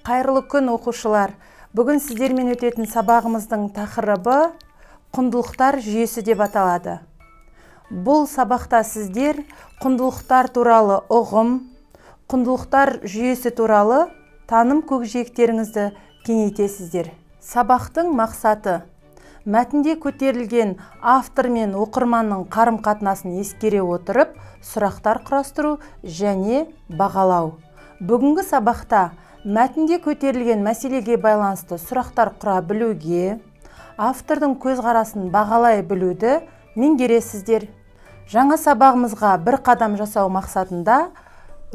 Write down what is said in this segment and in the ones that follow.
Қайырлы күн, оқушылар! Бүгін сіздермен өтетін сабағымыздың тақырыбы құндылықтар жүйесі деп аталады. Бұл сабақта сіздер құндылықтар туралы ұғым, құндылықтар жүйесі туралы таным көкжиектеріңізді кеңейтесіздер. Сабақтың мақсаты: мәтінде көтерілген автор мен оқырманның қарым-қатынасын ескере отырып, сұрақтар құрастыру және бағалау. Бүгінгі сабақта мәтінде көтерілген мәселеге байланысты сұрақтар құра білуге, автордың көзқарасын бағалай білуді меңгересіздер. Жаңа сабағымызға бір қадам жасау мақсатында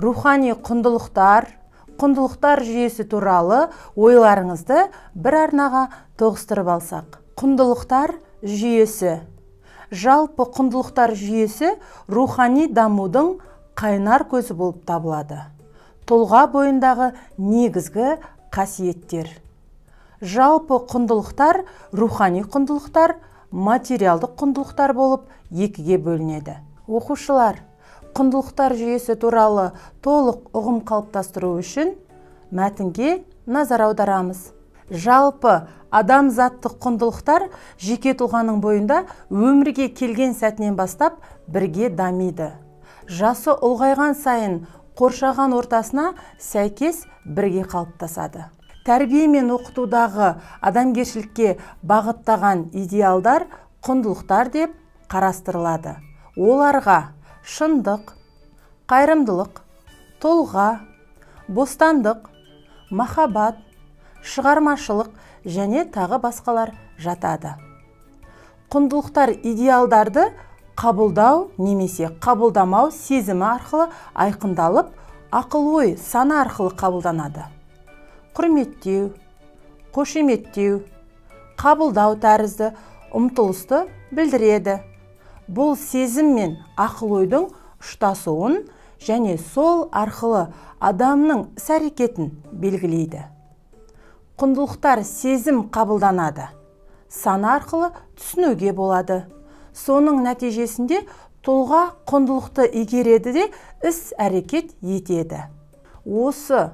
рухани құндылықтар, құндылықтар жүйесі туралы ойларыңызды бір арнаға тоғыстырып алсақ. Құндылықтар жүйесі. Жалпы құндылықтар жүйесі рухани дамудың қайнар көзі болып табылады. Тұлға бойындағы негізгі қасиеттер. Жалпы құндылықтар рухани құндылықтар, материалдық құндылықтар болып екіге бөлінеді. Оқушылар, құндылықтар жүйесі туралы толық ұғым қалыптастыру үшін мәтінге назар аударамыз. Жалпы адамзаттық құндылықтар жеке тұлғаның бойында өмірге келген сәтінен бастап бірге дамиды. Жасы ұлғайған сайын қоршаған ортасына сәйкес бірге қалыптасады. Тәрбие мен оқытудағы адамгершілікке бағыттаған идеалдар құндылықтар деп қарастырылады. Оларға шындық, қайырымдылық, тұлға, бостандық, махаббат, шығармашылық және тағы басқалар жатады. Құндылықтар идеалдарды қабылдау немесе қабылдамау сезімі арқылы айқындалып, ақыл-ой, сана арқылы қабылданады. Құрметтеу, қошеметтеу, қабылдау тәрізді ұмтылысты білдіреді. Бұл сезім мен ақыл-ойдың ұштасуын және сол арқылы адамның іс-әрекетін белгілейді. Құндылықтар сезім қабылданады, сана арқылы түсінуге болады. Соның нәтижесінде тұлға құндылықты игереді де іс-әрекет етеді. Осы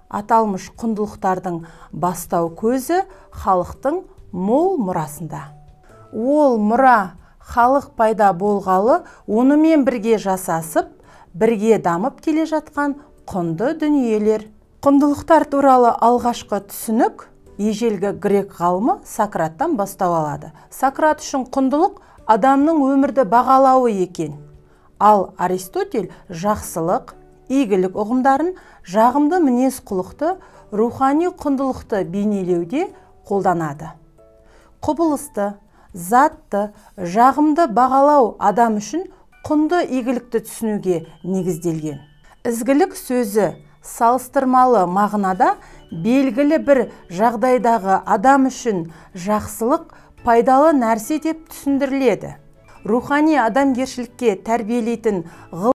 аталмыш құндылықтардың бастау көзі халықтың мол мұрасында. Ол мұра халық пайда болғалы онымен бірге жасасып, бірге дамып келе жатқан құнды дүниелер. Құндылықтар туралы алғашқы түсінік ежелгі грек ғалымы Сократтан бастау алады. Сократ үшін құндылық адамның өмірді бағалауы екен. Ал Аристотель жақсылық, игілік ұғымдарын, жағымды мінез құлықты, рухани құндылықты бейнелеуде қолданады. Құбылысты, затты, жағымды бағалау адам үшін құнды игілікті түсінуге негізделген. Ізгілік сөзі салыстырмалы мағынада белгілі бір жағдайдағы адам үшін жақсылық пайдалы нәрсе деп түсіндіріледі. Рухани адамгершілікке тәрбиелейтін